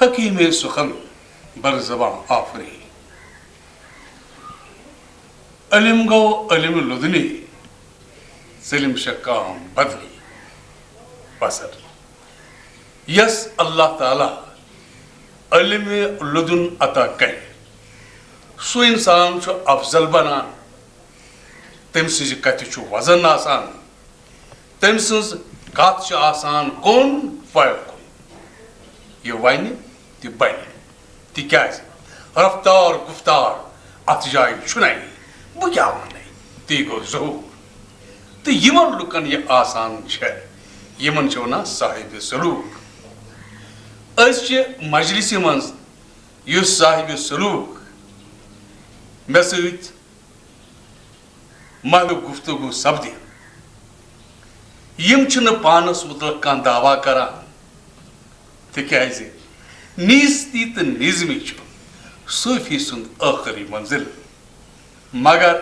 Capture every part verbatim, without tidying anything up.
حکیم سخن بر زبان آفری۔ علم گو علم لدنی، ظلم شہ کام بدلی۔ بسر۔ یس اللہ تعالیٰ علم لدن عطا کرِ، سُہ انسان چھُ افضل بنان، تٔمۍ سٕنٛزِ کتھِ چھُ وزن آسان، تٔمۍ سٕنٛز کتھ چھِ آسان کُن فیکُن۔ یہِ ونہِ تہِ بنہِ۔ تِکیازِ رفتار گفتار اتھ جایہِ چھُنَے، بہٕ کیٛاہ وَنَے، تی گوٚو ظہوٗر۔ تہٕ یِمن لُکن یہِ آسان چھےٚ، یِمن چھِ وَنان صاحب سلوک۔ أزچہِ مجلسہِ منٛز یُس صاحب سلوک مےٚ سۭتۍ محلُک گفتگو سپدِ، یِم چھِنہٕ پانس مُتعلق کانٛہہ دعویٰ کران، تِکیازِ نیستی تہٕ نیزمی چھُ صوفی سُنٛد ٲخری منزل۔ مگر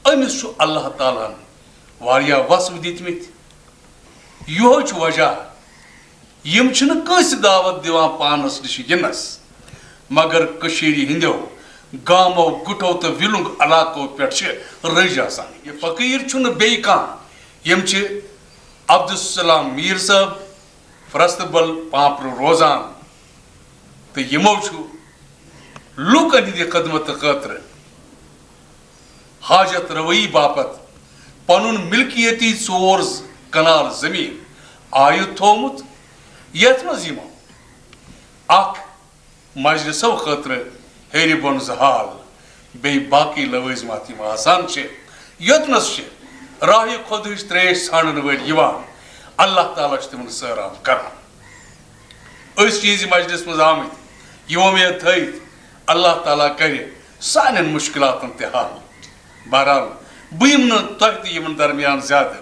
أمِس چھُ اللہ تعالیٰ ہن واریاہ وصف دِتمٕتۍ۔ یِہوے چھُ وجہ، یِم چھِنہٕ کٲنٛسہِ دعوت دِوان پانس نِش یِنس، مگر کٔشیٖرِ ہٕنٛدیو گامو، گُٹو تہٕ وِلُنٛگ علاقو پٮ۪ٹھ چھِ رٔج آسان۔ یہِ فقیٖر چھُنہٕ بیٚیہِ کانٛہہ، یِم چھِ عبدالسلام میٖر صٲب، فرست بل پانپرٕ روزان، تہٕ یِمو چھُ لوٗکن ہٕنٛدِ خدمتہٕ خٲطرٕ حاجت روٲیی باپتھ پنُن ملکیتی ژور کنال زمین عائد تھوومُت، یتھ منٛز یِمو اکھ مجلسو خٲطرٕ ہیرِ بۄن زٕ ہال، بیٚیہِ باقٕے لوٲزمات یِم آسان چھِ، یوٚتنَس چھِ راہہِ خۄدٕچ ترٛیش ژھانٛڈَن وٲلۍ یِوان، اللہ تعالیٰ چھُ تِمَن سٲران کران۔ أسۍ چھِ یِہنٛزِ مجلس منٛز آمٕتۍ، یہِ وۄمید تھٲیِتھ اللہ تعالیٰ کرِ سانٮ۪ن مُشکِلاتَن تہِ حل۔ بہرحال، بہٕ یِمہٕ نہٕ تۄہہِ تہٕ یِمَن درمیان زیادٕ۔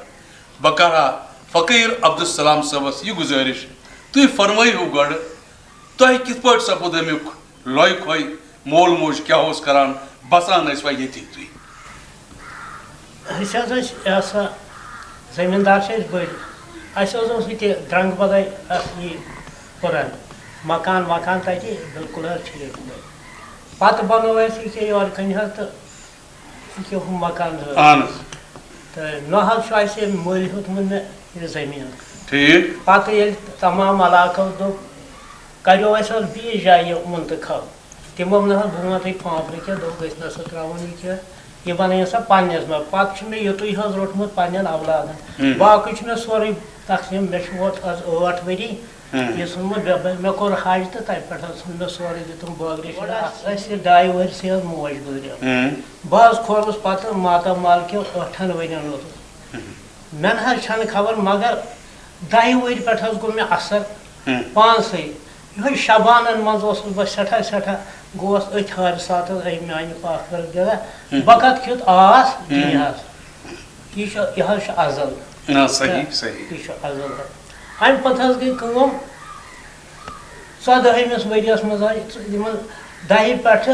بہٕ کرٕ ہا فقیٖر عبدالسلام صٲبَس یہِ گُزٲرِش، تُہۍ فرمٲیِو گۄڈٕ، تۄہہِ کِتھ پٲٹھۍ سپُد اَمیُک لۄے کھۄے؟ مول موج کیٛاہ اوس کران؟ بسان ٲسۍ وۄنۍ ییٚتی تُہۍ؟ أسۍ حظ ٲسۍ، یہِ ہسا، زٔمیٖندار چھِ أسۍ بٔڑۍ۔ اَسہِ حظ اوس ییٚتہِ درٛنٛگ بَلَے اَکھ یہِ کوٚرمُت، مکان وکان تَتہِ، بِلکُل حظ ٹھیٖک پٲٹھۍ۔ پَتہٕ بَنوو اَسہِ یہِ کہِ یورٕ کَنہِ حظ تہٕ یہِ کہِ ہُہ مکان زٕ۔ اَہَن حظ۔ تہٕ نہ حظ چھُ اَسہِ مٔلۍ ہیوٚتمُت مےٚ یہِ زٔمیٖن۔ ٹھیٖک۔ پَتہٕ ییٚلہِ تمام علاقو دوٚپ، کَریو اَسہِ حظ بیٚیِس جایہِ یہِ منتخب۔ تِمو نہ حظ، بہٕ وَنہٕ تۄہہِ پانٛپرٕ کیٛاہ دوٚپ، أسۍ نہ سا ترٛاوون یہِ کینٛہہ، یہِ بَنٲیِن سا پنٛنِس منٛز۔ پَتہٕ چھُ مےٚ یُتُے حظ روٚٹمُت پنٛنٮ۪ن اولادَن۔ ہُم۔ باقٕے چھُ مےٚ سورُے تقسیٖم، مےٚ چھُ ووت آز ٲٹھ ؤری۔ ہُم۔ یہِ ژھُن مےٚ بے-، بے-، مےٚ کوٚر حج تہٕ تَتہِ پٮ۪ٹھ حظ ژھُن مےٚ سورُے، دیُتُم بٲگرِ چھُ مےٚ اَتھ۔ أسۍ چھِ ڈاے ؤرۍ سٕے حظ موج گُزریمٕژ۔ ہُم۔ بہٕ حظ کھولُس پَتہٕ ماتامال کیو ٲٹھَن ؤرِین اوسُس۔ ہُم۔ مےٚ نہ حظ چھَنہٕ خبر، مگر دَہہِ ؤرۍ پٮ۪ٹھ حظ گوٚو مےٚ اثر ہُم۔ پانسٕے۔ یِہوٚے شبانَن منٛز اوسُس بہٕ سٮ۪ٹھاہ، سٮ۪ٹھاہ گوس أتھۍ حادثاتَس، أمۍ میٛانہِ پاکھ کٔرٕکھ دِلا۔ ہُم۔ بہٕ کَتھ کیُتھ آس، ہُم۔ تی حظ۔ یہِ چھُ، یہِ حظ چھُ ازل۔ آ، صحیح، تہٕ صحیح۔ یہِ چھُ ازل۔ اَمہِ پَتہٕ حظ گٔے کٲم، ژۄدہٲیمِس ؤریَس منٛز حظ یِمَن دَہہِ پٮ۪ٹھٕ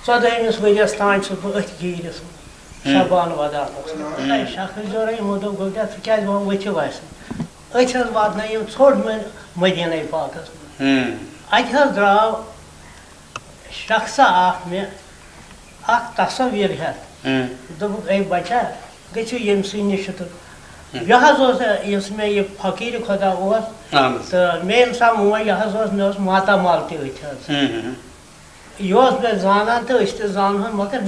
ژۄدہٲیمِس ؤریَس تام چھُس بہٕ أتھۍ گیٖرِس منٛز، ہُم۔ شبان ودانَس منٛز۔ ہُم۔ تۄہہِ شخص جوڑا یِمو دوٚپ، گوٚو کیٛاہ، ژٕ کیٛازِ وۄنۍ ؤتھِو اَسہِ؟ أتھۍ حظ واتنٲیِم ژھوٚٹ مےٚ مدیٖنَے پاکَس منٛز۔ ہُم۔ اَتہِ حظ درٛاو شخصا اکھ مےٚ اکھ تصویر ہٮ۪تھ۔ ہُم۔ دوٚپُکھ، "اے بچا، گٔژھِو ییٚمہِ سٕے نِش تہٕ۔" ہُم۔ یہِ حظ اوس، یُس مےٚ یہِ فقیٖر خۄدا اوس، اہن حظ۔ تہٕ مےٚ ییٚمہِ ساتہٕ مون، یہِ حظ اوس، مےٚ اوس ماتامال تہِ أتھۍ حظ۔ ہُم، ہُم۔ یہِ اوس مےٚ زانان تہٕ أسۍ تہِ زانہون، مگر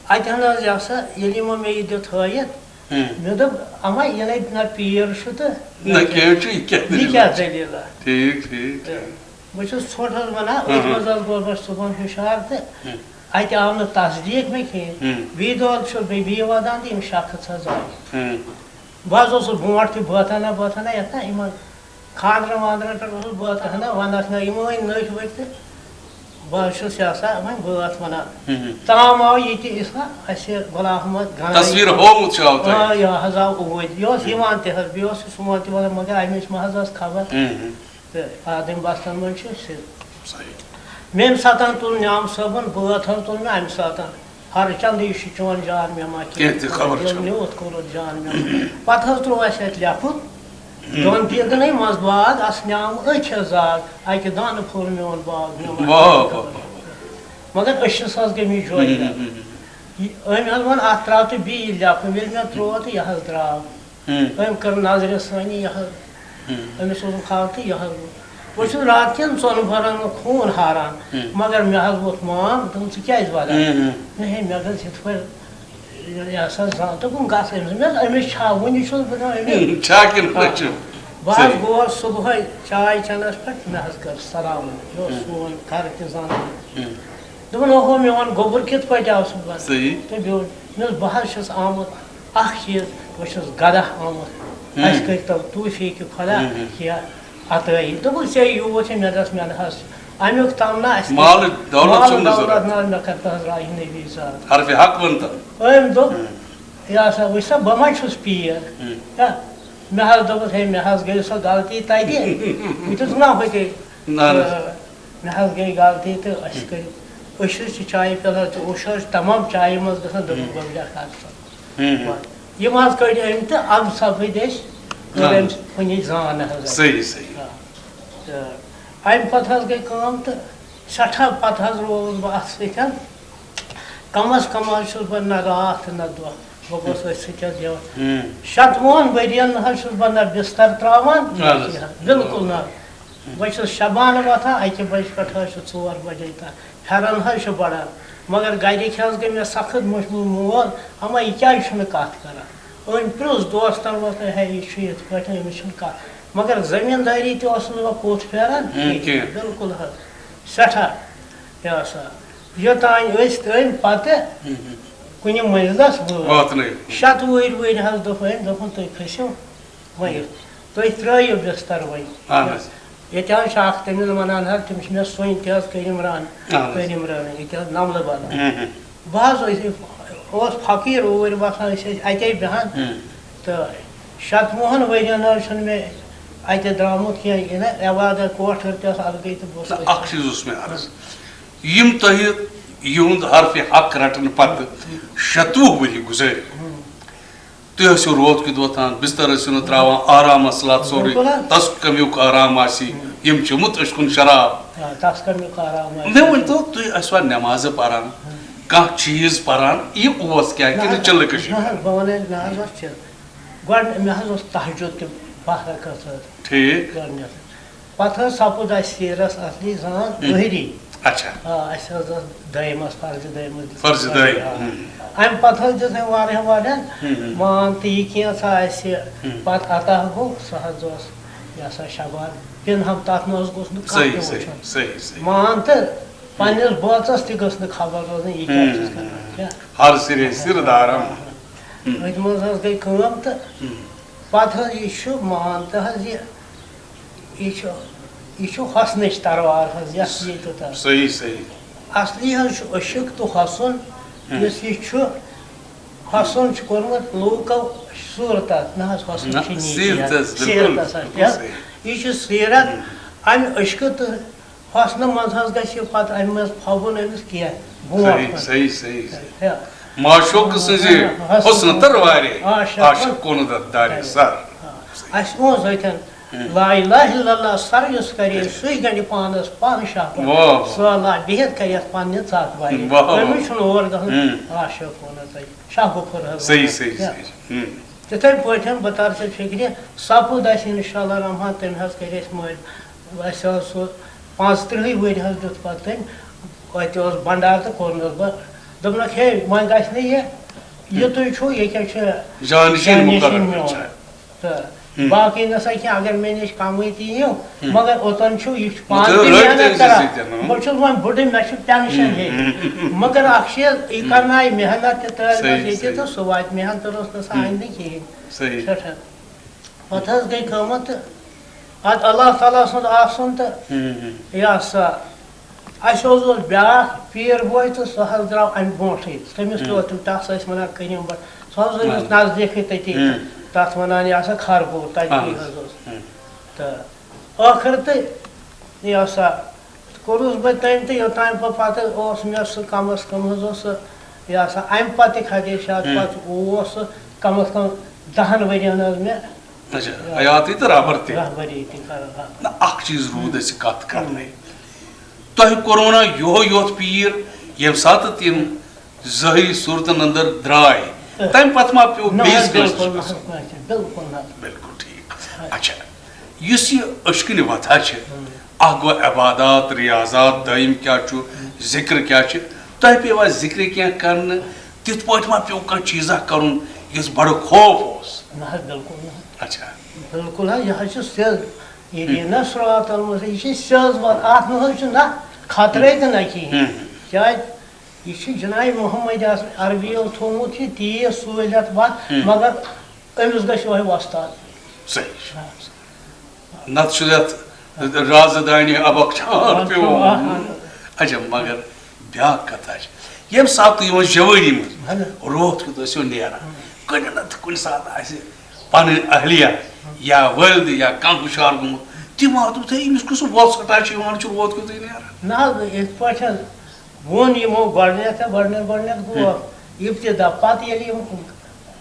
اَتہِ ہن حظ یہِ ہسا، ییٚلہِ یِمو مےٚ یہِ دیُت ہٲیِتھ، ہُم۔ مےٚ دوٚپ، "اما، یہِ نے نہ پیٖر چھُ تہٕ نہ کینٛہہ چھُ، یہِ کیٛاہ یہِ دٔلیٖلہ کیٛاہ چھِ؟" دٔلیٖلہ؟ ٹھیٖک، ٹھیٖک، تہٕ ٹھیٖک۔ بہٕ چھُس ژھوٚٹ حظ وَنان، أتھۍ ہُم۔ منٛز حظ گوٚو مےٚ صُبحن ہُشار تہٕ ہُم۔ اَتہِ آو نہٕ تصدیٖق مےٚ کِہیٖنۍ۔ ہُم۔ بیٚیہِ دۄہ حظ چھُس بیٚیہِ، بیٚیہِ وَدان تہٕ یِم شخص حظ آے۔ ہُم۔ بہٕ حظ اوسُس برونٛٹھ تہِ بٲتھا نہ بٲتھا نہ یَتھ نہ یِمَن خانٛدرَن وانٛدرَن پٮ۪ٹھ اوسُس بٲتھا نہ وَنان نہ، یِم ٲنۍ نٔٹھۍ ؤٹھۍ تہٕ بہٕ حظ چھُس یہِ ہسا وۄنۍ بٲتھ وَنان۔ ہُم۔ تام آو یہِ تہِ یُس نہ اَسہِ غلام احمد گنایی تصویر ہوومُت چھُ آو تۄہہِ۔ آ، یہِ حظ آو اوٗرۍ۔ یہِ اوس ہُم۔ یِوان تہِ حظ، بیٚیہِ اوس یہِ سون تہِ وَنان، مگر اَمِچ مہ حظ ٲس خبر۔ ہُم، ہُم۔ تہٕ آدم بستن منٛز چھِ سِر۔ صحیح۔ مےٚ اَمہِ ساتہٕ تُل نیام صٲبُن بٲتھ حظ تُل مےٚ اَمہِ ساتہٕ۔ ہر چندٕ یہِ چھُ چون جان مےٚ ما کینٛہہ تہِ خبر دِل چھَم۔ نیوٗتھ کوٚرُتھ جان مےٚ ما۔ پَتہٕ حظ ترٛوو اَسہِ اَتہِ لیکھُن، دۄن دیٖدنٕے منٛز باغ، اَس نیام أکۍ ہٮ۪س زاگ، اَکہِ دانہٕ پھوٚل میون باغ، میون واہ، واہ، واہ، واہ۔ مگر أچھِس حظ گٔے مےٚ جویہِ۔ ہم، ہم، ہم۔ یہِ أمۍ حظ ووٚن، "اَتھ ترٛاو تہٕ بیٚیہِ لیٚکھُن"، ییٚلہِ مےٚ ترٛوو تہٕ یہِ حظ درٛاو۔ ہم۔ أمۍ کٔر نظرِ سٲنی، یہِ حظ، ہم۔ أمِس اوسُم خاو تہٕ یہِ حظ گوٚو۔ بہٕ چھُس راتہٕ کٮ۪ن ژۄن پھرن خوٗن ہاران، ہم۔ مگر مےٚ حظ ووٚتھ مام، دوٚپُن، "ژٕ کیٛازِ وَدان؟" ہم، ہم۔ مےٚ ہے، مےٚ گٔژھ یِتھ پٲٹھۍ یہِ ہسا زانٛہہ، دوٚپُن، "گژھ أمِس۔" مےٚ دوٚپ، "أمِس چھا وُنہِ چھُس بہٕ دَپان أمِس۔" چھا کِنہٕ نہ چھُ؟ بہٕ حظ صحیح۔ گوس صُبحٲے چاے چٮ۪نَس پٮ۪ٹھ، مےٚ حظ کٔر سلام، یہِ اوس ہُم۔ سون گرٕ تہِ زانان۔ ہُم۔ دوٚپُن، "اوہو، میون گوٚبُر کِتھ پٲٹھۍ آو صُبحَس؟" صحیح۔ تہٕ بیوٚن، مےٚ دوٚپُس، "بہٕ حظ چھُس آمُت اَکھ چیٖز، بہٕ چھُس گدہ آمُت، ہُم۔ اَسہِ کٔرۍتو توفیٖقِ خۄدا ہُم، ہُم۔ کینٛہہ عطٲیی۔" دوٚپُن، "ژےٚ یوٗت چھُے، مےٚ دَس مےٚ نہ حظ چھُ اَمیُک تَمنا، اَسہِ مال دولت مال چھُم نہٕ دولت ضروٗرت۔ نہ حظ، مےٚ کَرِ تہٕ حظ راہہِ نبی زاد۔" حرفِ حق ووٚن تَن۔ أمۍ دوٚپ، ہُم۔ یہِ ہسا وٕچھ سا، بہٕ ما چھُس پیٖر؟ ہُم۔ کیٛاہ؟ مےٚ حظ دوٚپُس، "ہے، مےٚ حظ گٔے سۄ غلطی تَتہِ۔" بہٕ تہِ ژھٕنہٕ ہا ہوٚتے۔ نہ، نہ۔ تہٕ مےٚ حظ گٔے غلطی تہٕ أسۍ کٔرۍ، أسۍ حظ چھِ چایہِ پیالہٕ حظ، ژٕ اوٚش حظ چھِ تمام چایہِ منٛز گژھان، دوٚپُن، ہُم۔ "بہٕ لیکھٕ اَتھ سۄ۔" ہُم، ہُم۔ یِم حظ کٔڑۍ أمۍ تہٕ اَمہِ سبہٕ أسۍ کٔر نہ۔ أمۍ سٕنٛدۍ کُنہِ زان حظ اَسہِ۔ صحیح، صحیح۔ آ۔ تہٕ اَمہِ پَتہٕ حظ گٔے کٲم تہٕ سٮ۪ٹھاہ پَتہٕ حظ رووُس بہٕ اَتھ سۭتۍ۔ کم از کم حظ چھُس بہٕ نہ راتھ نہ دۄہ، بہٕ گوٚژھ أتھۍ سۭتۍ حظ یَوٕ۔ ہُم۔ شَتوُہَن ؤرِیَن نہ حظ چھُس بہٕ نہ بِستَر ترٛاوان، نہ اَہَن حظ۔ کینٛہہ۔ بِلکُل نہ۔ بہٕ چھُس شَبانہٕ وۄتھان، اَکہِ بَجہِ پٮ۪ٹھ حظ چھُ ژور بَجے تام۔ پھٮ۪رَن حظ چھُ بَڑان۔ مگر گَرِکۍ حظ گٔے مےٚ سخت مُشمُل، مول، اَما یہِ کیٛازِ چھُنہٕ کَتھ کَران؟ أمۍ پرٛژھ دوستَن ووستَن، "ہے، یہِ چھُ یِتھ پٲٹھۍ، أمِس چھُنہٕ کَتھ۔" مگر زٔمیٖندٲری تہِ اوسُس نہٕ بہٕ پوٚت پھیران ہُم، کِہیٖنۍ۔ کینٛہہ۔ بِلکُل حظ۔ سٮ۪ٹھاہ۔ یہِ ہسا، یوٚتام أسۍ تَمہِ پَتہٕ ہُم، ہُم۔ کُنہِ مٔنزلَس وٲتۍ۔ واتنٲوِتھ۔ شَتوُہِرۍ ؤرۍ حظ دوٚپ أمۍ، دوٚپُن، "تُہۍ کھٔسِو وۄنۍ، تُہۍ ترٛٲیِو بِستَر وۄنۍ۔" اَہَن حظ۔ ییٚتہِ حظ چھِ اَکھ تٔمِس وَنان حظ، تٔمِس چھِ مےٚ سُنٛد تہِ حظ کٔرِم ران، اَہَن حظ۔ کٔرِم ران، ییٚتہِ حظ نَملہٕ بَدل۔ ہُم، ہُم۔ بہٕ حظ ٲسِس، اوس فقیٖر اوٗرۍ وَسان، أسۍ ٲسۍ اَتے بیٚہان۔ ہُم۔ تہٕ شَتوُہَن ؤرِیَن حظ چھُنہٕ مےٚ اَتہِ درٛامُت کینٛہہ، یہِ نہ عبادت کوٹھ ہیوٚر تہِ ٲس اَلگٕے تہٕ بہٕ اوسُس نہ، أتھۍ۔ اَکھ چیٖز اوس مےٚ عرض۔ یِم تۄہہِ یِہُنٛد حرفِ حق رَٹنہٕ پَتہٕ شَتوُہ ؤری گُزٲرۍ، ہُم۔ تُہۍ ٲسِو روت کیُتھ وۄتھان، بِستَر ٲسِو نہٕ ترٛاوان، آرامَس لَتھ سورُے، بِلکُل حظ۔ تَس کَمیُک آرام آسہِ، ہُم۔ یِم چیوٚمُت أچھ کُن شراب۔ آ، تَس کَمیُک آرام آسہِ۔ مےٚ ؤنۍ تو، تُہۍ ٲسوا نٮ۪مازٕ پَران، ہُم۔ کانٛہہ چیٖز پَران، یہِ اوس کیٛاہ کِنہٕ نہ، چِلہٕ کٔشی؟ نہ حظ، بہٕ وَنَے، نہ حظ، اَتھ چھِ گۄڈٕ مےٚ حظ اوس تہجد تہِ پہرٕ کٔرمٕژ۔ ٹھیٖک۔ گۄڈٕنٮ۪تھ۔ پَتہٕ حظ سَپُد اَسہِ سیٖرَس اَصلی زان ہُم۔ ؤہری۔ اچھا۔ آ، اَسہِ حظ ٲس دٔیمَس، فرضِ دٔیمَس دِژ فرضِ اَسہِ دٔیِم۔ آ۔ ہُم۔ اَمہِ پَتہٕ حظ دِژ أمۍ واریاہ واریاہ ہُم، ہُم۔ مان تہٕ یہِ کینٛژھا اَسہِ ہُم۔ پَتہٕ عطا گوٚو، سُہ حظ اوس یہِ ہسا شبان پِن ہم، تَتھ منٛز گوٚژھ نہٕ کانٛہہ صحیح، تہِ صحیح، وٕچھُن۔ صحیح، صحیح۔ مان تہٕ پنٛنِس بٲژَس تہِ گٔژھ نہٕ خبر روزٕنۍ، یہِ کیٛاہ ہُم، چھُس ہُم، کَران، ہُم۔ کیٛاہ؟ ہر سِرے سِر دارم۔ ہُم۔ أتھۍ منٛز حظ گٔے کٲم تہٕ ہُم۔ پَتہٕ حظ یہِ چھُ، مان تہٕ حظ یہِ، یہِ چھُ، یہِ چھُ حسنٕچ تروار حظ، یۄس ییٚتہِ تہٕ صحیح، صحیح۔ اَصلی حظ چھُ عشق تہٕ حسن، ہُم۔ یُس یہِ چھُ، حسن چھُ کوٚرمُت لوٗکو صوٗرتَس، نہ حظ حسن نہ، چھُ نیٖچی حظ۔ سیٖرتَس، بِلکُل، سیٖرتَس حظ، بِلکُل یہِ حظ، صحیح۔ یہِ چھُ سیٖرت، ہُم۔ اَمہِ عشقہٕ تہٕ حسنہٕ منٛز حظ گژھِ یہِ پَتہٕ اَمہِ منٛز پھۄبُن أمِس کینٛہہ برونٛٹھ صحیح، کُن۔ صحیح، صحیح، صحیح۔ یا۔ معشوق سٕنٛزِ حسن حسنہٕ تہٕ وارے، عاشق عاشق کُن۔ کُن دَ-، دارِ سر۔ آ، اَسہِ اوس أتھٮ۪ن ہُم۔ لا الہ الا اللہ سر یُس کرے، اچھا۔ سُے گنٛڈِ پانَس پانہٕ شاہ پَتھ۔ واہ، واہ۔ سُہ اللہ بِہِتھ کرِ یَتھ پنٛنہِ ژَتھ وارِ۔ واہ، واہ۔ أمِس چھُنہٕ اور گژھُن۔ ہُم۔ عاشق ووٚن حظ تۄہہِ۔ شاہ غفور حظ صحیح، ووٚن۔ صحیح، یا۔ صحیح۔ ہُم۔ تِتھَے پٲٹھۍ بہٕ تَرٕ ژےٚ فِکرِ، سَپُد اَسہِ اِنشاء اللہ رحمان، تٔمۍ حظ کَرِ اَسہِ مٲلۍ، اَسہِ حظ سُہ پانٛژترٕٛہٕے ؤرۍ حظ دیُت پَتہٕ تٔمۍ، اَتہِ اوس بنڈار تہٕ کوٚرنَس بہٕ، دوٚپنَکھ، "ہے، وۄنۍ گژھِ نہٕ یہِ، یہِ ہُم۔ تُہۍ چھُو، یہِ کیٛاہ چھُ جانشین جانشین مُقرر میون؟" چھا؟ تہٕ ہُم۔ باقٕے نہ سا کینٛہہ، اگر مےٚ نِش کَمٕے تہِ یِیِو، ہُم۔ مگر اوٚتَن چھُو، یہِ چھُ پانہٕ مگر تہِ رٲبطہٕ محنت أمِس کران۔ سۭتۍ، ہُم۔ بہٕ چھُس وۄنۍ بُڈٕ، مےٚ چھُ ٹینشن ہُم، ہے۔ ہُم۔ مگر اکھ چیٖز، یہِ ہُم۔ کرنایہِ محنت تہِ ترٲوِس صحیح، ییٚتہِ صحیح۔ تہٕ سُہ واتہِ محنت تہٕ روٚس نہٕ سا ہُم۔ آیندٕ کِہیٖنۍ۔ صحیح۔ سٮ۪ٹھاہ۔ پتہٕ حظ گٔے کٲمہ تہٕ ادٕ اللہ تعالیٰ سُنٛد آسُن تہٕ ہُم، ہُم۔ یہِ ہسا، اَسہِ حظ اوس بیٛاکھ پیٖر بوے تہٕ سُہ حظ درٛاو اَمہِ برونٛٹھٕے۔ تٔمِس تہِ ہُم۔ اوس تِم، تَس ٲسۍ وَنان کریٖم بٹ۔ سُہ حظ اوس أمِس ہُم۔ نزدیٖکٕے تٔتی، ہُم۔ تَتھ وَنان یہِ ہسا کھربوٗر، تَتہِ اَہَن کُے حظ۔ حظ اوس۔ ہُم۔ تہٕ ٲخٕر تہٕ یہِ ہسا کوٚرُس بہٕ تٔمۍ تہٕ یوٚتام بہٕ پَتہٕ اوس مےٚ سُہ کم از کم حظ اوس سُہ، یہِ ہسا اَمہِ پَتہٕ تہِ خدشات ہُم۔ پَتہٕ اوس سُہ کم از کم دَہَن ؤرِیَن حظ مےٚ اچھا، حیاتی تہٕ رہبر تہِ۔ رہبری تہِ کران، آ۔ نہ، اکھ چیٖز روٗد اَسہِ کتھ کرنَے۔ تۄہہِ کوٚروٕ نا یِہوٚے یوت پیٖر، ییٚمہِ ساتہٕ تِم ظٲہری صوٗرتن اندر درٛاے، تہٕ تَمہِ پتہٕ ما پیوٚو نہ بیٚیِس حظ، کٲنٛسہِ بِلکُل نہٕ پرٛژھُن؟ حظ، کٲنٛسہِ، بِلکُل نہ۔ بِلکُل ٹھیٖک۔ اچھا، یُس یہِ أچھ کِنۍ وۄتھان چھِ، ہُم۔ اکھ گوٚو عبادات، ریاضات، دوٚیِم کیٛاہ چھُ، ذِکر کیٛاہ چھُ، تۄہہِ پیٚوا ذِکرِ کینٛہہ کرنہٕ؟ تِتھ پٲٹھۍ ما پیوٚو کانٛہہ چیٖزا کرُن یُس بڑٕ خوف اوس؟ نہ حظ، بِلکُل نہ حظ۔ اچھا۔ بِلکُل حظ، یہِ حظ چھُ سیٚود۔ یہِ ہُم۔ دیٖنَس صراط المستقیٖم، یہِ چھِ سیٚود وَتھ، اَتھ منٛز حظ چھُ نہ خطرَے تہٕ نہ کِہیٖنۍ۔ ہُم۔ کیٛازِ یہِ چھِ جناب محمد عربی یو تھوٚومُت یہِ تیز سہوٗلیت وَتھ، ہُم۔ مگر أمِس گژھِ یِہوٚے وۄستاد۔ صحیح چھُ۔ ہاں۔ نتہٕ چھُ یتھ رازٕ دانہِ ابکھ چھان ابکھ پیوٚمُت۔ چھان۔ اچھا، مگر بیٛاکھ کتھا چھِ، ییٚمہِ ساتہٕ تُہۍ یِمن جوٲنی منٛز اہن۔ روتھ کیُتھ ٲسِو نیران، کُنہِ نتہٕ کُنہِ ساتہٕ آسہِ پنٕنۍ اہلیہ یا وٲلدٕ یا کانٛہہ ہُشار گوٚمُت، تِم واتو تۄہہِ أمِس کُس وۄژھ سٹا چھُ یِوان، چھُ روتھ کیُتھُے نیران۔ نہ حظ، یِتھ پٲٹھۍ حظ ووٚن یِمو گۄڈٕنٮ۪تھ، گۄڈٕنٮ۪تھ، گۄڈٕنٮ۪تھ گوٚو ہُم۔ ابتدا، پتہٕ ییٚلہِ یِم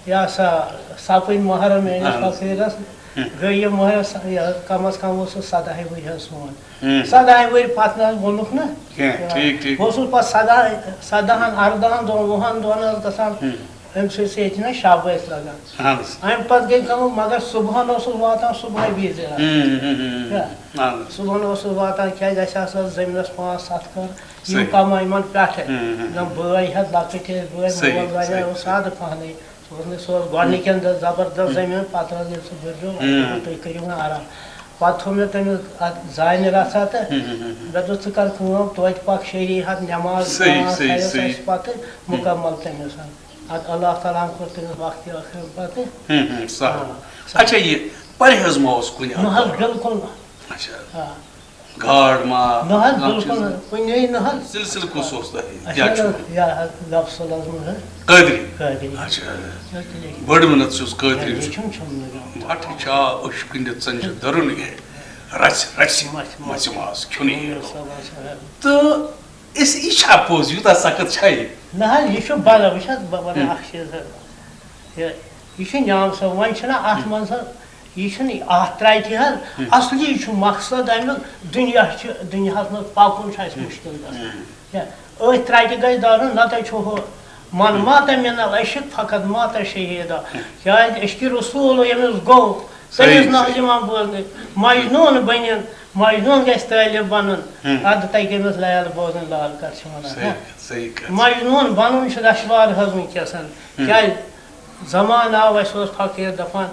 یہِ ہسا سپٕدۍ محرم میٲنِس اہن۔ فقیٖرس، ہُم۔ گٔے یہِ محرم س-، یہِ کم از کم اوس سُہ سداہہِ ؤرۍ حظ سون۔ ہُم۔ سداہہِ ؤرۍ پتہٕ نہ حظ ووٚنُکھ نہٕ۔ کینٛہہ، ٹھیٖک، ٹھیٖک۔ بہٕ اوسُس پتہٕ سداہ، سداہن، اردہن دۄہن، وُہن دۄہن حظ گژھان۔ ہُم۔ أمۍ سۭتۍ سۭتۍ چھِنہ شب ٲسۍ لگان۔ اہن حظ۔ اَمہِ پتہٕ گٔے کٲم، مگر صبحن اوسُس واتان صبحٲے بیٚیہِ زِ راتھ۔ ہُم، ہُم، ہُم، ہُم۔ کیٛاہ؟ اہن حظ۔ صبحن اوسُس واتان، کیٛازِ اَسہِ ہسا ٲس زٔمیٖنَس پانٛژھ ستھ کھٔر۔ یِم صحیح۔ کمٲے یِمن پٮ۪ٹھٕ۔ ہُم، ہُم۔ یِم بٲے ہٮ۪تھ لۄکٕٹۍ ٲسۍ، بٲے صحیح، مول واریاہ صحیح۔ اوس سادٕ پہنٕے۔ سُہ اوس نہٕ، سُہ اوس گۄڈٕنِکٮ۪ن دۄہن زبردست ہُم۔ زٔمیٖن، پتہٕ حظ ییٚلہِ سُہ بٔرزیو، وۄنۍ ہُم۔ دوٚپُن، "تُہۍ کٔرِو وۄنۍ آرام۔" پتہٕ تھوٚو مےٚ تٔمِس اَتھ زانہِ رژھا تہٕ ہُم، ہُم، ہُم۔ مےٚ دوٚپ، "ژٕ کر کٲم، توتہِ پکھ شریعت، نٮ۪ماز، صحیح، نٮ۪ماز صحیح، تھٲیِس صحیح۔ اَسہِ پتہٕ ہُم۔ مُکمل تٔمِس۔" اَدٕ اللہ تعالیٰ ہن کوٚر تٔمِس وقتِ ٲخرت پتہٕ۔ ہُم، ہُم، سہل۔ آ، سہل۔ اچھا، یہِ پرہیز ما اوس کُنہِ نہ حظ، اندر؟ بِلکُل نہٕ۔ اچھا۔ آ۔ گاڈ ما؟ نہ حظ، کانٛہہ بِلکُل چیٖز؟ نہٕ۔ کُنے نہ حظ۔ سلسلہٕ کُس اوس تۄہہِ؟ اچھا، کیٛاہ چھُ؟ یہِ حظ، لفظ لفظ منٛز حظ۔ قٲدری؟ قٲدری۔ اچھا۔ یہِ حظ تیٚلے۔ بٔڑ منت چھُس قٲدری یہِ چھُ۔ چھُم، چھُم نہٕ۔ بَٹھٕ چھا أچھ کٕنِتھ ژَنجہِ دَرُن یہِ؟ رَژھِ، رَژھِ، مَژھِ مَژھِ ماز۔ ماز کھیوٚن یہِ۔ مےٚ اوس سَوال سَوال۔ تہٕ أسۍ، یہِ چھا پوٚز؟ یوٗتاہ سخت چھا یہِ؟ نہ حظ، یہِ چھُ بَدل۔ وٕچھ حظ، بہٕ وَنہٕ ہُم۔ اَکھ چیٖز حظ۔ یہِ، یہِ چھُ نِظام صٲب۔ وۄنۍ چھُنہ اَتھ ہُم۔ منٛز حظ یہِ چھُنہٕ اَتھ ترٛٹہِ حظ، ہُم۔ اَصلی چھُ مقصد اَمیُک، دُنیا چھُ، دُنیاہَس منٛز پَکُن چھُ اَسہِ ہُم۔ مُشکِل گژھان۔ ہُم۔ کیٛاہ؟ أتھۍ ترٛٹہِ گژھِ دَرُن، نَتہٕ چھُ ہُہ من ہُم۔ مات من العشق فقط مات شہیدا۔ ہُم۔ کیٛازِ عشقِ رسول ییٚمِس گوٚو، صحیح، تٔمِس نہ حظ صحیح۔ یِوان بوزنہٕ۔ مجنوٗن بٔنِن، مجنوٗن گژھِ طٲلب بَنُن۔ ہُم۔ اَدٕ تَگہِ أمِس لیل بوزٕنۍ، لال کَتھ چھِ وَنان، صحیح ہہ؟ کَتھ، صحیح کَتھ۔ مجنوٗن بَنُن چھُ دَشوار حظ وٕنکیٚس۔ ہُم۔ کیٛازِ؟ زمانہٕ آو، اَسہِ اوس فقیٖر دَپان،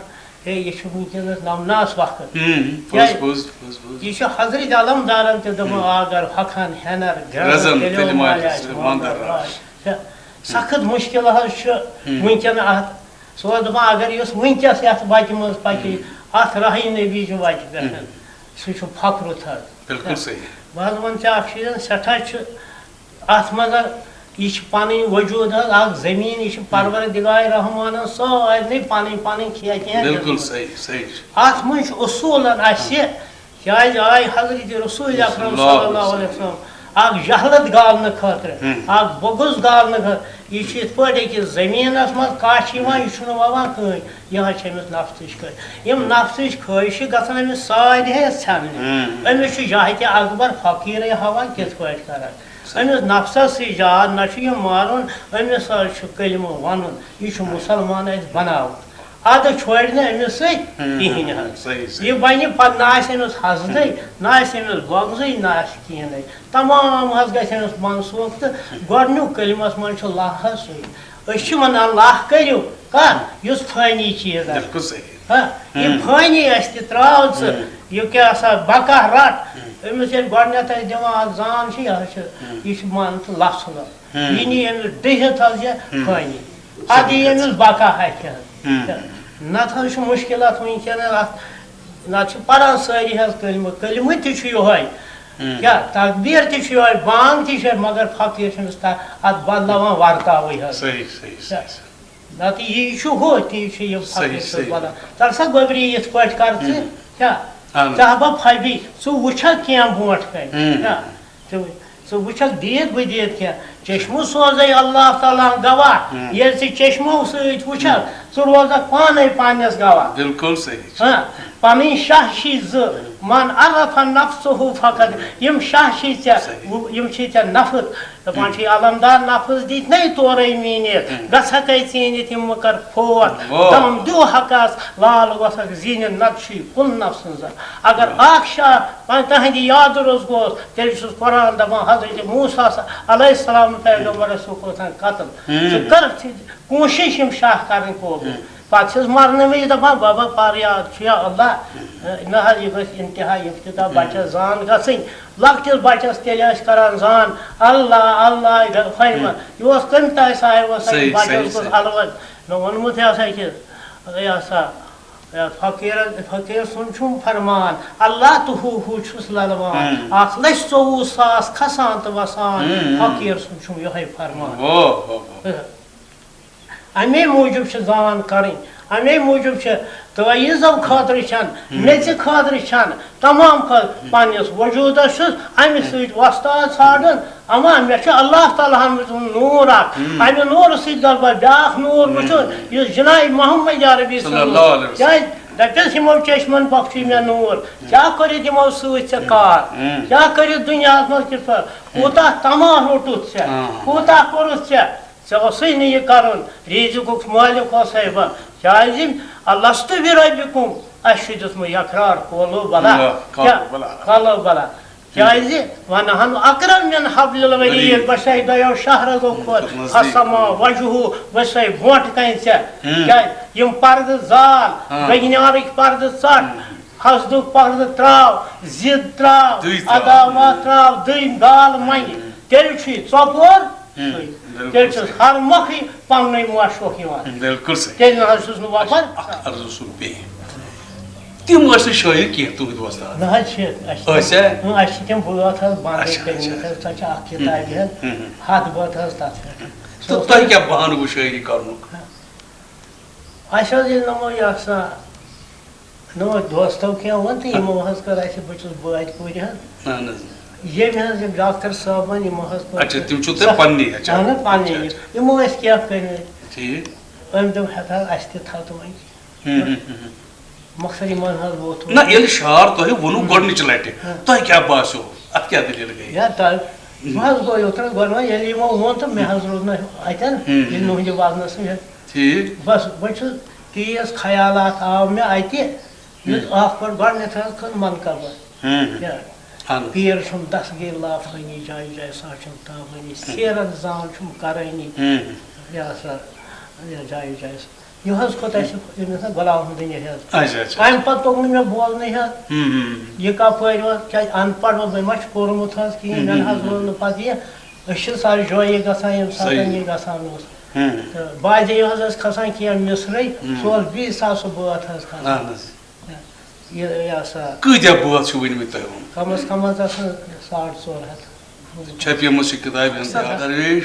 "ہے، یہِ چھُ وٕنکیٚنَس نمناس وقت۔" ہُم، پوٚز، کیٛازِ؟ پوٚز، پوٚز، پوٚز۔ یہِ چھُ حضرت علمدارَن تہِ دوٚپمُت، ہُم۔ "آ، اگر ہۄکھان ہٮ۪نَر، گرٛٮ۪زَن گرٛٮ۪زَن تیٚلہِ تیٚلہِ مالہِ مالہِ آسہِ آسہِ وۄندَر وۄندَر راے۔" راے۔ تہٕ سخت مُشکِل حظ چھُ ہُم۔ وٕنکٮ۪ن اَتھ۔ سُہ اوس دَپان، اگر یُس وٕنکٮ۪س یَتھ وَتہِ منٛز پَکہِ، ہُم۔ اَتھ راہہِ نبی چھُ وَتہِ پٮ۪ٹھ۔ ہُم۔ سُہ چھُ فخر تھر۔ بِلکُل صحیح۔ بہٕ حظ وَنہٕ ژےٚ اَکھ چیٖز، سٮ۪ٹھاہ چھُ اَتھ منٛز، یہِ چھِ پَنٕنۍ وجوٗد حظ، اَکھ زٔمیٖن، یہِ چھِ ہُم۔ پروردگار رحمانَن سٲرنٕے پَنٕنۍ پَنٕنۍ کھے-، کینٛہہ بِلکُل دِژمٕژ۔ صحیح، صحیح چھُ۔ اَتھ منٛز چھُ اصوٗلن اَسہِ، کیٛازِ آے حضرت رسول اکرم صلی اللہ علیہ وسلم اَکھ جہلت گالنہٕ خٲطرٕ، ہُم۔ اَکھ بغض گالنہٕ خٲطرٕ۔ یہِ چھُ یِتھ پٲٹھۍ أکِس زٔمیٖنَس منٛز کَچھ یِوان، یہِ چھُنہٕ وَوان کٕہٕنۍ، یہِ حظ چھِ أمِس نفسٕچ خٲہِش۔ یِم ہُم۔ نفسٕچ خٲہِشہِ گژھن أمِس سارنٕے ژھٮ۪ننہِ۔ ہُم۔ أمِس چھُ جہتِ اکبر فقیٖرٕے ہاوان کِتھ پٲٹھۍ کران۔ أمِس نفسس سۭتۍ جہاد نہ چھُ یہِ مارُن، أمِس حظ چھُ کلمہٕ وَنُن، یہِ چھُ مُسلمان اَسہِ بناوُن۔ اَدٕ چھوڑِ نہٕ أمِس سۭتۍ ہُم، کِہیٖنۍ ہُم، حظ۔ صحیح، صحیح۔ یہِ بَنہِ پَتہٕ نہ آسہِ أمِس حسدٕے، ہُم۔ نہ آسہِ أمِس بغضٕے، نہ آسہِ کِہیٖنۍ۔ تمام حظ گژھِ أمِس منسوخ تہٕ گۄڈٕنیُک کلمس منٛز چھُ لا حظ سُے۔ أسۍ چھِ وَنان لا کٔرِو، کَتھ؟ یُس فٲنی چیٖز آسہِ۔ بِلکُل صحیح۔ ہا، یہِ ہُم۔ فٲنی آسہِ تہِ ترٛاو ژٕ، ہُم۔ یہِ کیٛاہ سا بقا رَٹ۔ ہُم۔ أمِس ییٚلہِ گۄڈٕنٮ۪تھ أسۍ دِوان اَتھ زان چھِ، یہِ حظ چھِ، ہُم۔ یہِ چھِ مان ژٕ لَژھ لَژھ۔ ہُم۔ یہِ نی أمِس ڈٔہِتھ حظ یہِ ہُم۔ فٲنی۔ صحیح اَدٕ یی کَتھ۔ أمِس بقا اَتھِ حظ۔ ہُم۔ نَتہٕ حظ چھُ مُشکِل اَتھ وٕنکٮ۪ن اَتھ، نَتہٕ چھِ پَران سٲری حظ کلمہٕ، کلمہٕ تہِ چھُ یِہوٚے۔ ہُم۔ کیٛاہ تکبیٖر تہِ چھُ یِہوٚے، بانگ تہِ چھِ، مگر فقیٖر چھُ أمِس تَ-، اَتھ بدلاوان ورتاوٕے حظ۔ صحیح، صحیح، صحیح، صحیح۔ نتہٕ یی چھُ ہُہ، تی چھُ یِم صحیح، فقیٖر صٲب صحیح۔ وَنان۔ تَلہٕ سا گۄبری یِتھ پٲٹھۍ کر ژٕ، ہُم۔ کیٛاہ؟ اَہَن۔ ژٕ ہا بہٕ پھبی، ژٕ وٕچھکھ کینٛہہ برونٛٹھ کَنہِ، ہُم۔ کیٛاہ؟ ژٕ وٕچھ، ژٕ وٕچھکھ دید بہٕ دید کینٛہہ، چشمہٕ سوزے اللہ تعالیٰ ہن گواہ۔ ییٚلہِ ژٕ چشمو سۭتۍ وٕچھکھ، ژٕ روزکھ پانے پننِس گواہ۔ بالکل صحیح۔ ہاں، پنٕنۍ شاہ چھی زٕ، من عرف نفسہ فقط، یِم شاہ چھی ژےٚ، یِم چھی ژےٚ نفس۔ دپان چھی علمدار نفس دِتۍ نے تورے میٖنِتھ، گژھکھے ژیٖنِتھ یِم مہٕ کر فوت۔ دم دیو حقس، لال وسکھ زیٖنِتھ، نتہٕ چھی کُل نفسن زر۔ اگر اکھ شاہ وۄنۍ تہنٛدِ یادٕ روٚس گوس، تیٚلہِ چھُس قرآن دپان حضرت موسیٰ علیہ السلام پیغمبرس چھُ کوٚرمُت قتل۔ ژٕ کر کوٗشش یِم شاہ کرٕنۍ قوبوٗل۔ پتہٕ چھِس مرنہٕ وِزِ دپان، بابا، پر یاد چھُ یا اللہ، نہ حظ، یہِ گژھِ انتہا ابتدا بچس زان گژھٕنۍ۔ لۄکٹِس بچس تیٚلہِ ٲسۍ کران زان، اللہ اللہ، فرمہٕ۔ یہِ اوس کمہِ تہِ سایہِ اوس صحیح، بچس صحیح، گوٚژھ صحیح۔ الوَد۔ مےٚ ووٚنمُت یہِ ہسا یہِ، یہِ ہسا، یہِ فقیٖرن، فقیٖر سُنٛد چھُم فرمان، اللہ تہٕ ہُہ ہُہ چھُس للوان۔ اکھ لچھ ژوٚوُہ ساس کھسان تہٕ وسان، فقیٖر سُنٛد چھُم یِہوٚے فرمان۔ واہ، واہ، واہ۔ اَمے موٗجوٗب چھِ زان کَرٕنۍ، اَمے موٗجوٗب چھِ تعویٖذو خٲطرٕ چھَن، میٚژِ خٲطرٕ چھَن، تمام خٲطرٕ پنٛنِس وجوٗدَس چھُس اَمہِ سۭتۍ وۄستاد ژھانٛڈُن۔ اَما مےٚ چھُ اللہ تعالیٰ ہَن منٛز نوٗر اَکھ، اَمہِ نوٗرٕ سۭتۍ گژھٕ بہٕ بیٛاکھ نوٗر وٕچھُن، یُس جناب محمد عربی صلی سُنٛد اللہ نوٗر۔ علیہ وسلم۔ کیٛازِ دَپٮ۪س یِمو چشمَن بخشی مےٚ نوٗر، کیٛاہ کٔرِتھ یِمو سۭتۍ ژےٚ کار، کیٛاہ کٔرِتھ دُنیاہَس منٛز کِتھ پٲٹھۍ، کوٗتاہ تماہ روٚٹُتھ ژےٚ، کوٗتاہ کوٚرُتھ ژےٚ۔ ژےٚ اوسُے نہٕ یہِ کرُن، ریزقُک مٲلِک اوسَے بہٕ۔ کیازِ؟ الست بربکم، اَسہِ چھُ دیُتمُت یقرار، قولو بلا۔ اللہ، قالوا کیٛاہ؟ بلا۔ قالوا بلا۔ کیازِ؟ ونحن اقرب من حبل الورید، بہٕ چھُسَے دۄیو شہرزو کھۄتہٕ نزدیٖک۔ فسما وجہہ، بہٕ چھُسَے برونٛٹھ کَنہِ ژےٚ۔ کیازِ؟ یِم پردٕ زال، ہاں۔ بیگنیارٕکۍ پردٕ ژٹ، حسدُک پردٕ تراو، ضد تراو، دٕے تراو۔ عداوت تراو، دٕے گال منٛگہِ۔ تیٚلہِ چھُے ژۄپور۔ سُے۔ بِلکُل تیٚلہِ چھُس صحیح۔ ہر مۄکھٕے پننُے مۄش وۄکھ یِوان۔ بِلکُل صحیح۔ تیٚلہِ نہ حظ چھُس نہٕ وۄپر۔ اکھ عرض اوسُم بیٚیہِ۔ تِم ٲسۍ نہٕ شٲعر کینٛہہ تُہٕنٛدۍ وۄستاد؟ نہ حظ چھِ، اَسہِ چھِ، ٲسیا؟ اۭں، اَسہِ چھِ تِم بٲتھ حظ بنٛد اچھا، کٔرمٕتۍ اچھا۔ حظ، سۄ چھِ اکھ کِتابہِ حظ، ہُم، ہُم۔ ہتھ بٲتھ حظ تتھ پٮ۪ٹھ۔ سۄ تہٕ ٲس تۄہہِ کیٛاہ بہانہٕ گوٚو شٲعری کرنُک؟ اَسہِ حظ ییٚلہِ نہٕ وۄنۍ یہِ ہسا نہ، وۄنۍ دوستو کینٛہہ ووٚن تہٕ یِمو حظ کٔر اَسہِ، بہٕ چھُس بٲدۍ پوٗرِ حظ۔ اہن حظ۔ ییٚمۍ حظ یِم ڈاکٹر صٲبَن، یِمو حظ کوٚر اچھا، تِم چھِو تۄہہِ سخ-، پننی، اچھا۔ اہن حظ، پننی۔ اچھا، اچھا۔ یِمو ٲسۍ کینٛہہ کٔرمٕتۍ۔ ٹھیٖک۔ أمۍ دوٚپ، ہٮ۪تھ حظ، اَسہِ تہِ تھاو تہٕ وۄنۍ۔ ہُم، ہُم، ہُم، ہُم۔ مۄخصر یِمن حظ ووت۔ نہ، ییٚلہِ شعر تۄہہِ ووٚنوٕ ہُم۔ گۄڈٕنِچہِ لٹہِ، ہاں۔ تۄہہِ کیٛاہ باسیو؟ اَتھ کیٛاہ دٔلیٖل گٔے؟ یا تۄہہِ، بہٕ حظ گوٚو یوترَس گۄڈٕ وۄنۍ، ییٚلہِ یِمو ووٚن تہٕ مےٚ حظ روٗد نہٕ اَتٮ۪ن، ہُم، ییٚلہِ ہُم۔ نُہنٛدِ وزنَس منٛز۔ ٹھیٖک۔ بس، بہٕ چھُس تیز خیالات آو مےٚ اَتہِ، یُس ہُم۔ اَکھ پٲٹھۍ گۄڈٕنٮ۪تھ حظ کھٔژ منقبہٕ۔ ہُم۔ یا اہن حظ۔ پیٖر چھُم دستگیر لافٲنی، جایہِ جایہِ ساچھم تابٲنی، ہُم۔ سیرن زان چھُم کرٲنی۔ ہُم۔ یا سا، یا جایہِ جایہِ سا۔ یہِ حظ کھوٚت اَسہِ أمِس نہ غلام محمدٕنۍ یہِ حظ۔ اچھا، اچھا، اچھا۔ اَمہِ پتہٕ توٚگ نہٕ مےٚ بوزنٕے حظ۔ ہُم، ہُم۔ یہِ کپٲرۍ اوس، کیٛازِ ان پڑھ اوس، مےٚ ما چھُ پوٚرمُت حظ کِہیٖنۍ، ہُم، مےٚ نہ حظ ہُم، روٗد ہُم۔ نہٕ پتہٕ یہِ۔ أسۍ چھِ سر جویی گژھان، ییٚمہِ ساتہٕ صحیح۔ یہِ گژھان اوس۔ ہُم۔ تہٕ بعضے یہِ حظ ٲسۍ کھسان کینٛہہ مصرٕے، ہُم۔ سُہ اوس بیٚیہِ ساسہٕ بٲتھ حظ کھسان۔ اہن حظ۔ یہِ، یہِ ہسا۔ کۭتیٛاہ بٲتھ چھِو ؤنۍمٕتۍ تۄہہِ ووٚن؟ کم از کم حظ آسان ساڑ ژور ہتھ۔ چھپیمٕژ چھِ کِتابہِ ہٕنٛز اکثر۔ یاد درویش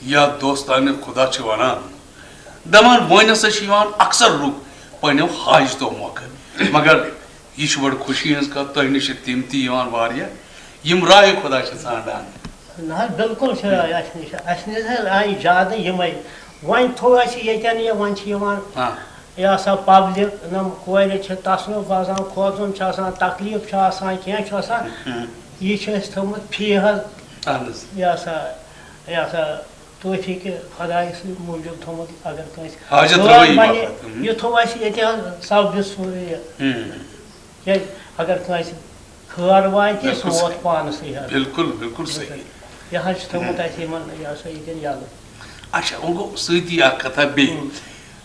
یا دوستانِ خدا چھِ وَنان، دَپان وۄنۍ ہسا چھِ یِوان اکثر لُکھ پنٛنیو حاجتو مۄکھٕ، مگر یہِ چھِ بڑٕ خوشی ہٕنٛز کتھ، تۄہہِ نِش چھِ تِم تہِ یِوان واریاہ، یِم راے خدا چھِ ژھانٛڈان۔ نہ حظ، بالکل چھِ راے اَسہِ نِش۔ اَسہِ نِش حظ آیہِ زیادٕ یِمَے۔ وۄنۍ تھوٚو اَسہِ ییٚتٮ۪ن یہِ، وۄنۍ چھِ یِوان ہاں۔ یہِ ہسا پبلک، یِم کورِ چھِ تَسنُک باسان، کھوژُن چھُ آسان، تکلیٖف چھُ آسان، کینٛہہ چھُ آسان۔ ہُم۔ یہِ چھِ اَسہِ تھٲومٕژ فی حظ۔ اہن حظ۔ یہِ ہسا، یہِ ہسا توفیٖقِ خۄدایہِ سٕنٛدِ موٗجوٗب تھوٚومُت، اگر کٲنٛسہِ حاجت دود رَوٲیی بَنہِ، باپتھ۔ ہُم۔ یہِ تھوٚو اَسہِ ییٚتہِ حظ سب ڈِسپوزٕے یہِ۔ ہُم۔ کیٛازِ اگر کٲنٛسہِ خٲر واتہِ، سُہ بِلکُل ووت صحیح۔ پانسٕے حظ۔ بِلکُل، بِلکُل صحیح۔ یہِ حظ چھُ تھوٚومُت اَسہِ یِمن، یہِ ہسا ییٚتٮ۪ن یَلہٕ۔ اچھا، وۄنۍ گوٚو سۭتی اکھ کتھا بیٚیہِ۔ ہُم۔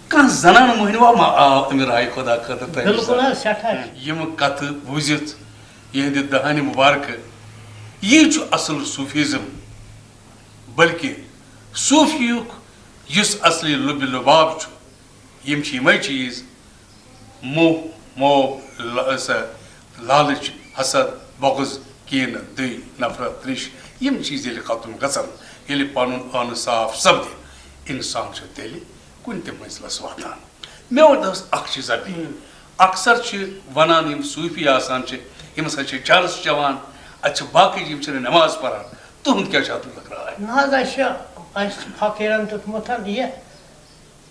کانٛہہ زنان مۄہنِوا ما آو امہِ راے خۄدا خٲطرٕ تۄہہِ نِش؟ بِلکُل حظ، سٮ۪ٹھاہ۔ یِم کتھٕ بوٗزِتھ یِہنٛدِ دہانِ مُبارکہٕ، یی چھُ اصل صوفیزم، بلکہِ صوفیُک یُس اصلی لُبہِ لُباب چھُ، یِم چھِ یِمے چیٖز، موہ، موہ، ل-، سا، لالٕچ، حسد، بغض، کینہٕ، دٕے، نفرت، ترٛش، یِم چیٖز ییٚلہِ ختم گژھن، ییٚلہِ پنُن ٲنہٕ صاف سپدِ، انسان چھُ تیٚلہِ کُنہِ تہِ منزلس واتان۔ مےٚ ووٚن دوٚپُس اکھ چیٖزا بیٚیہِ، اکثر چھِ ونان یِم صوٗفی آسان چھِ، یِم ہسا چھِ چرس چٮ۪وان، اتہِ چھِ باقٕے، یِم چھِنہٕ نٮ۪ماز پران، تُہُنٛد کیٛاہ چھُ اَتھ مُتعلِق راے؟ نہ حظ، اَسہِ چھُ، اَسہِ چھُ فقیٖرَن دیُتمُت یہِ،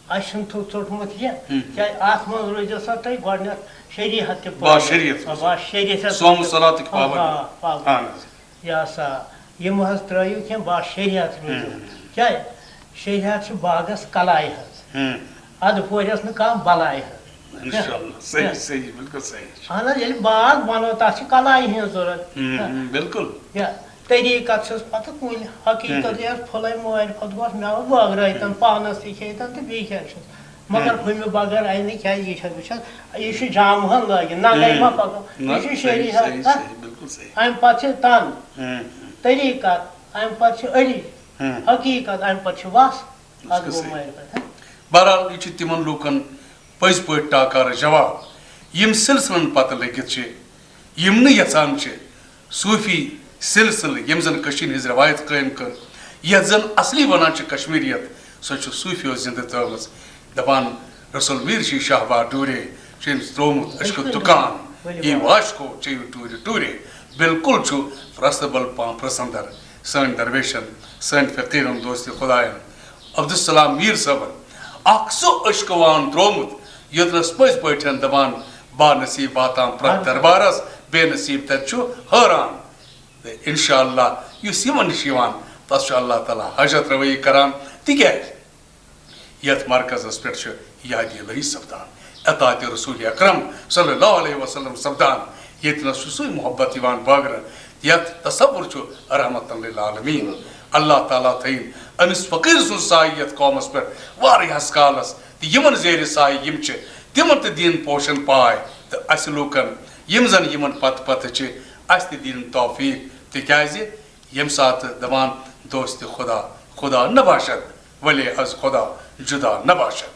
اَسہِ چھُنہٕ تھوٚو ژوٚٹمُت یہِ۔ ہُم۔ کیٛازِ اَتھ منٛز روٗزِو سا تُہۍ گۄڈٕنٮ۪تھ شریعت تہِ با پٲدٕ۔ شریعت۔ آ، با شریعت۔ صوم و صلاتٕکۍ پابند۔ آ، پابند۔ اَہَن حظ۔ یہِ ہسا، یِم حظ ترٛٲیِو کینٛہہ با شریعت روٗزِو۔ ہُم۔ کیٛازِ؟ شریعت چھُ باغَس کَلاے حظ۔ ہُم۔ اَدٕ پورٮ۪س نہٕ کانٛہہ بَلاے حظ۔ اِنشاءاللہ۔ صحیح، صحیح، بِلکُل صحیح۔ اَہَن حظ، ییٚلہِ باغ بَنو، تَتھ چھِ کَلاے ہِنٛز ضوٚرَتھ۔ ہُم، ہُم، بِلکُل۔ یا طریٖقت چھُس پَتہٕ کُنہِ حقیٖقت ہُم۔ یَتھ پھُلَے مٲرۍ پھوٚت گوٚژھ مٮ۪وٕ بٲگرٲوتَن، ہُم۔ پانَس تہِ کھیٚیتَن تہٕ بیٚیہِ کیٛاہ چھُس؟ مگر ہُم۔ ہُمہِ بغٲر اَنہِ نہٕ کیٛازِ یہِ چھَس بہٕ چھَس، یہِ چھُ جامہٕ ہن لٲگِتھ، ننگے ہُم۔ ما پَکو۔ نہ، یہِ چھُ صحیح، شریعت صحیح، کَتھ۔ صحیح، بِلکُل صحیح۔ اَمہِ پَتہٕ چھِ تَن، ہُم۔ طریٖقت، اَمہِ پَتہٕ چھِ أڑی، ہُم۔ حقیٖقت، اَمہِ پَتہٕ چھِ وَس۔ اَدٕ بِلکُل گوٚو صحیح۔ مٲرۍ پَتہٕ۔ بہرحال، یہِ چھُ تِمن لوٗکن پٔزۍ پٲٹھۍ ٹاکارٕ جواب، یِم سلسلن پتہٕ لٔگِتھ چھِ، یِم نہٕ یژھان چھِ صوٗفی سلسلہٕ، یِم زن کٔشیٖرِ ہٕنٛز رٮ۪وایت قٲیِم کٔر، یتھ زن اصلی ونان چھِ کشمیٖریت، سۄ چھِ صوٗفیو زِندٕ تھٲومٕژ۔ دپان، رسول میٖر چھِ شاہباز ڈوٗرے، چھُ أمِس ترٛوومُت عشقُک عشقُک دُکان، دُکان۔ ؤلِو یی بابا۔ واش کو چیٚیِو ٹوٗرِ ٹوٗرے۔ بالکل چھُ پرستبل پان پرسندر سٲنۍ درویشن، سٲنۍ فقیٖرن، دوستِ خداین، عبدالسلام میٖر صٲبن اکھ سُہ عشقہٕ وان ترٛوومُت، یوٚتنس پٔزۍ پٲٹھۍ دپان، با نصیٖب واتان پرٛٮ۪تھ دربارس، بے نصیٖب تتہِ چھُ حٲران۔ تہٕ انشاءاللہ یُس یِمن نِش یِوان، تس چھُ اللہ تعالیٰ حاجت رَوٲیی کران، تِکیٛازِ یتھ مرکزس پٮ۪ٹھ چھُ یادِ الہی سپدان، اطاعتِ رسول اکرم صلی اللہ علیہ وسلم سپدان، ییٚتہِ نس چھُ سُے محبت یِوان بٲگرن، یتھ تصور چھُ رحمتن للعالمین۔ اللہ تعالیٰ تھٲیِن أمِس فقیٖر سُنٛد سایہِ یتھ قومس پٮ۪ٹھ واریاہس کالس، تہٕ یِمن زیرِ سایہِ یِم چھِ، تِمن تہِ دِیِن پوشن پاے، تہٕ اسہِ لوٗکن، یِم زن یِمن پتہٕ پتہٕ چھِ، اسہِ تہِ دِیِن توفیٖق، تِکیٛازِ ییٚمہِ ساتہٕ دپان، دوستِ خدا، خدا نباشد، ولی از خدا جدا نباشد۔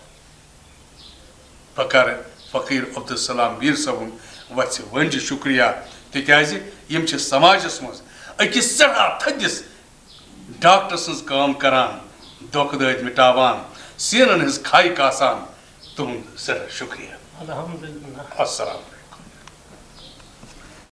بہٕ کرٕ فقیٖر عبدالسلام میٖر صٲبُن وژھِ ؤنجہِ شُکریہ، تِکیٛازِ یِم چھِ سماجس منٛز أکِس سٮ۪ٹھاہ تھٔدِس ڈاکٹر سٕنٛز کٲم کران، دۄکھٕ دٲدۍ مِٹاوان، سیٖنن ہٕنٛز کھے کاسان۔ تُہُنٛد سٮ۪ٹھاہ شُکریہ۔ الحمدللہ۔ السلام علیکم۔